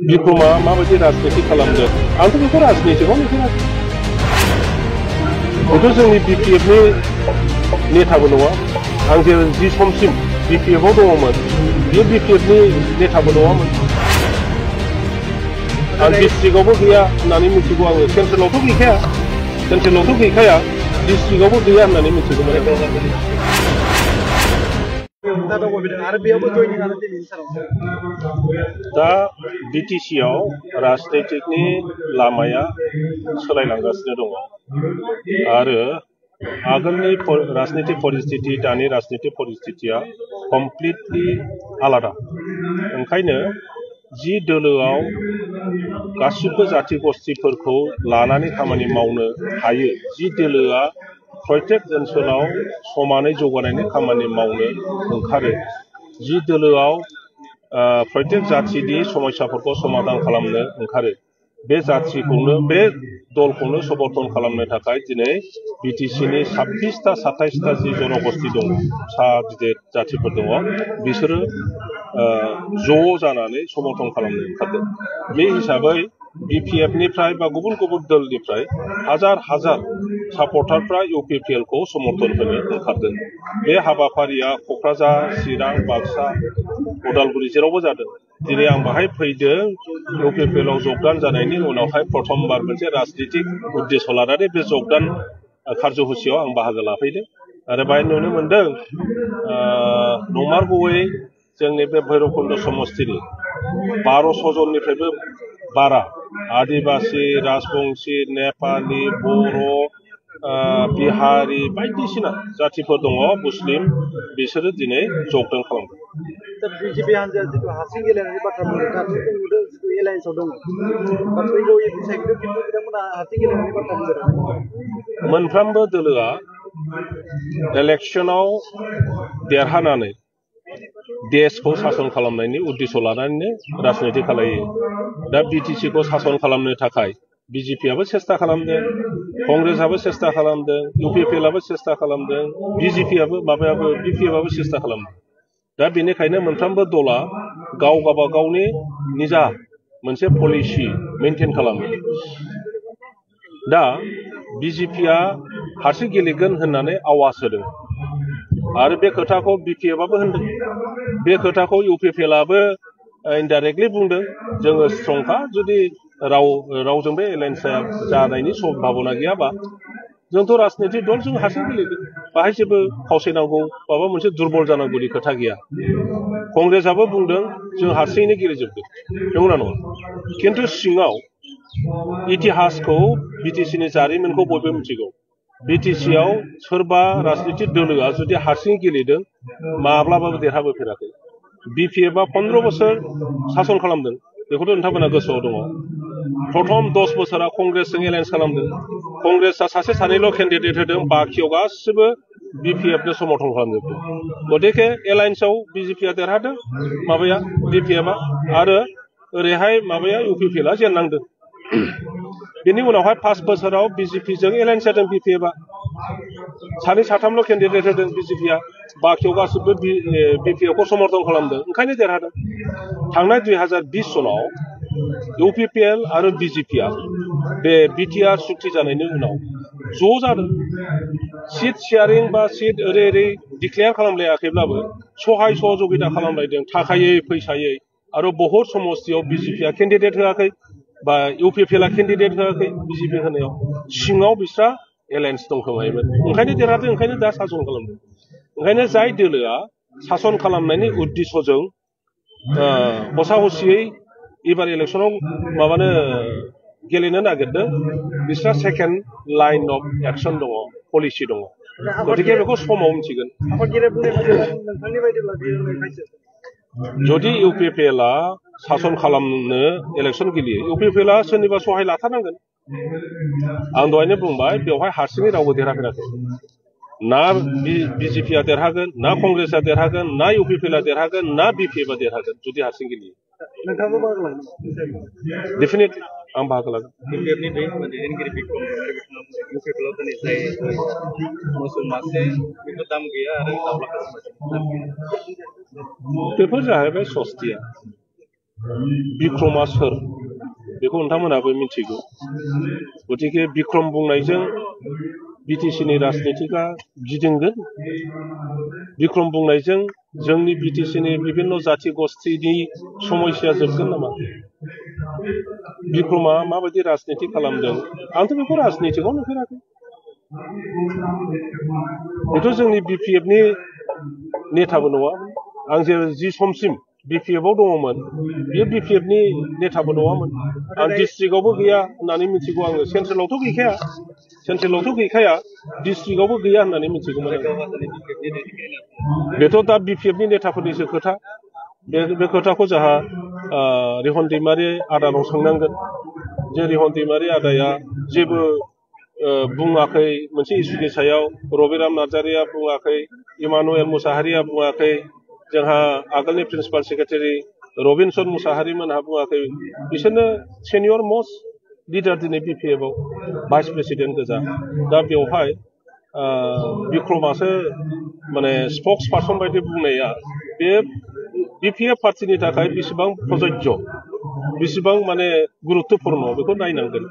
बिप्रमा माबायदि राजनिति खालामदों आंथ' बेखौ राजनितिखौ नुफेराखै बेथ' जोंनि बिपिएफनि नेताबो नङा आं जि समसिम बिपिएफआव दङमोन बेयो बिपिएफनि नेताबो नङामोन आं डिस्ट्रिक्टआवबो गैया होननानै मिथिगौ आङो सेन्ट्रेलावथ' गैखाया डिस्ट्रिक्टआवबो गैया होननानै मिथिगौमोन दा बिटिसिआव राजनितिकनि लामाया सोलायलांगासिनो दङ आरो आगोलनि राजनितिक परिस्थिति दानि राजनितिक परिस्थितिया कमप्लिटलि आलादा ओंखायनो जि दोलोआव गासिबो जाति गस्थिफोरखौ लानानै खामानि मावनो हायो जि दोलोआ प्रत्येक ओनसोलाव समानै जौगानायनि खामानि मावनो ओंखारो जि दोलोआव प्रत्येक जातिनि समस्याफोरखौ समाधान खालामनो ओंखारो बे जातिखौनो बे दलखौनो समर्थन खालामनो थाखाय दिनै बिटिसिनि 26टा 27टा जि जनगोष्ठी दङ फिसा गिदिर जातिफोर दङ बिसोरो ज' जानानै समर्थन खालामनो ओंखारदों बे हिसाबै बिपिएफनिफ्राय बा गुबुन गुबुन दलनिफ्राय हाजार हाजार सापर्टारफ्रा इउपिपिएल खौ समर्थन होनो ओंखारदों बे हाबाफारिया क'क्राझार चिरां बाक्सा उदालगुरि जेरावबो जादों दिनै आं बाहाय फैदों इउपिपिएलआव जगदान जानायनि उनावहाय प्रथमबार मोनसे राजनितिक उद्देश्य लानानै बे जगदान कार्यसुचियाव आं बाहागो लाफैदों आरो बाहाय नुनो मोनदों नंमारगौयै जोंनि बे भैरबकुन्द समस्तिनि 1200 जननिफ्रायबो बारा आदिबासि राजबंशी नेपाली बर' बिहारि बायदिसिना जातिफोर दङ मुस्लिम बिसोरो दिनै जगदान खालामदों बिजेपि हान्जाया जितु हारसिं गेलेनायनि बाथ्रा बुंदों दाथ' नुदों जितु एलायन्सआव दङ दा फैगौ साइकेलाव खिन्थु बिथांमोना हारसिं गेलेनायनि बाथ्रा बुंदों मोनफ्रोमबो दोलोआ इलेक्सनाव देरहानानै देशखौ सासन खालामनायनि उद्देश्य लानानैनो राजनिति खालायो दा बिटिसिखौ सासन खालामनो थाखाय बिजेपिआबो सेस्था खालामदों कंग्रेसआबो सेस्था खालामदों इउपिपिएलआबो सेस्था खालामदों बिपिएफआबो सेस्था खालामदों दा बेनिखायनो मोनफ्रोमबो दला गाव गावबागावनि निजा मोनसे पलिसि मेनटेन खालामो दा बिजेपिआ हारसिं गेलेगोन होननानै आवाज होदों आरो बे खोथाखौ बिपिएफआबो होनदों बे खोथाखौ इउपिपिएलआबो इनडाइरेक्टलि बुंदों जोङो स्ट्रंखा जुदि रावजोंबो एलायन्स जानायनि सम्भाबना गैयाबा जोंथ' राजनिति दल जों हारसिं गेलेगोन बाहाय जेबो फावसायनांगौ माबा मोनसे दुरबल जानांगौनि खोथा गैया कंग्रेसआबो बुंदों जों हारसिङैनो गेलेजोबगोन नंगौना नङा खिन्थु सिङाव इतिहासखौ बिटिसिनि जारिमिनखौ बयबो मिथिगौ बिटिसिआव सोरबा राजनिति दोलोआ जुदि हारसिङै गेलेदों माब्लाबाबो देरहाबोफेराखै बिपिएफआ 15 बोसोर सासन खालामदों बेखौथ' नोंथांमोना गोसोआव दङ प्रथम 10 बोसोरा कंग्रेसजों एलायन्स खालामदों कंग्रेसआ सासे सानैल' केन्डिडेट होदों बाखियाव गासिबो बिपिएफनो समर्थन खालामजोबदों गतिके एलायन्सआव बिजेपिआ देरहादों बिपिएफआ आरो ओरैहाय इउपिपिएलआ जेननांदों बेनि उनावहाय 5 बोसोराव बिजेपिजों एलायन्स जादों बिपिएफआ सानै साथामल' केन्डिडेट होदों बिजेपिआ बाखियाव गासिबो बिपिएफखौ समर्थन खालामदों ओंखायनो देरहादों थांनाय 2020 सनाव इउपिपिएल आरो बिजेपिआ बे बिटिआर सुक्ति जानायनि उनाव ज' जादों सिट शेयारिं बा सिट ओरै डिक्लेयार खालामलायाखैब्लाबो सहाय सहযোगिता खालामलायदों थाखायै फैसायै आरो बहुत समस्तियाव बिजेपिआ केन्डिडेट होआखै बा इउपिपिएलआ केन्डिडेट होआखै बिजेपि होनायाव सिङाव बिस्रा एलायन्स दंखोमायोमोन ओंखायनो देरहादों ओंखायनो दा सासन खालामदों ओंखायनो जाय दोलोआ सासन खालामनायनि उद्देश्यजों हसा हसियै एबार इलेक्सनाव गेलेनो नागिरदों बिस्रा सेकेन्ड लाइन अफ एक्सन दङ पलिसि दङ गतिके बेखौ समाव मिथिगोन जुदि इउपिपिएलआ सासन खालामनो इलेक्सन गेलेयो इउपिपिएलआ सोरनिबा सहाय लाथारनांगोन आं दहायनो बुंबाय बेवहाय हारसिङै रावबो देरहाफेराखै ना बिजेपिआ देरहागोन ना कंग्रेसआ देरहागोन ना इउपिपिएलआ देरहागोन ना बिपिएफआ देरहागोन जुदि हारसिं गेलेयो डेफिनेटलि आं बाहागो लागोन बेफोर जाहैबाय सस्तिया बिक्रमा सोर बेखौ नोंथांमोनाबो मिथिगौ गतिके बिक्रम बुंनायजों बिटिसिनि राजनितिका गिदिंगोन बिक्रम बुंनायजों जोंनि बिटिसिनि बिभिन्न जाति गस्थिनि समस्या जोबगोन नामा बिक्रमा माबायदि राजनिति खालामदों आंथ' बेखौ राजनितिखौ नुफेराखै बेथ' जोंनि बिपिएफनि नेताबो नङा आं जि समसिम बिपिएफआव दङमोन बेयो बिपिएफनि नेताबो नङामोन आं डिस्ट्रिक्टआवबो गैया होननानै मिथिगौ आङो सेन्ट्रेलावथ' गैखाया डिस्ट्रिक्टआवबो गैया होननानै मिथिगौमोन बेथ' दा बिपिएफनि नेताफोरनिसो खोथा बे खोथाखौ जोंहा रिहन दैमारि आदानाव सोंनांगोन जे रिहन दैमारि आदाया जेबो बुङाखै मोनसे इस्युनि सायाव रबिराम नार्जारिया बुङाखै इमानुएल मुसाहारिया बुङाखै जोंहा आगोलनि प्रिन्सिपाल सेक्रेटारि रबिनसन मुसाहारि मोनहा बुङाखै बिसोरनो सेनियर मस्ट लिडार दिनै बिपिएफआव भाइस प्रेसिडेन्ट गोजा दा बेवहाय बिक्रमासो माने स्पक्स पार्सन बायदि बुंनाया बे बिपिएफ पार्टिनि थाखाय बेसेबां प्रयोज्य बेसेबां माने गुरुत्वपूर्ण बेखौ नायनांगोन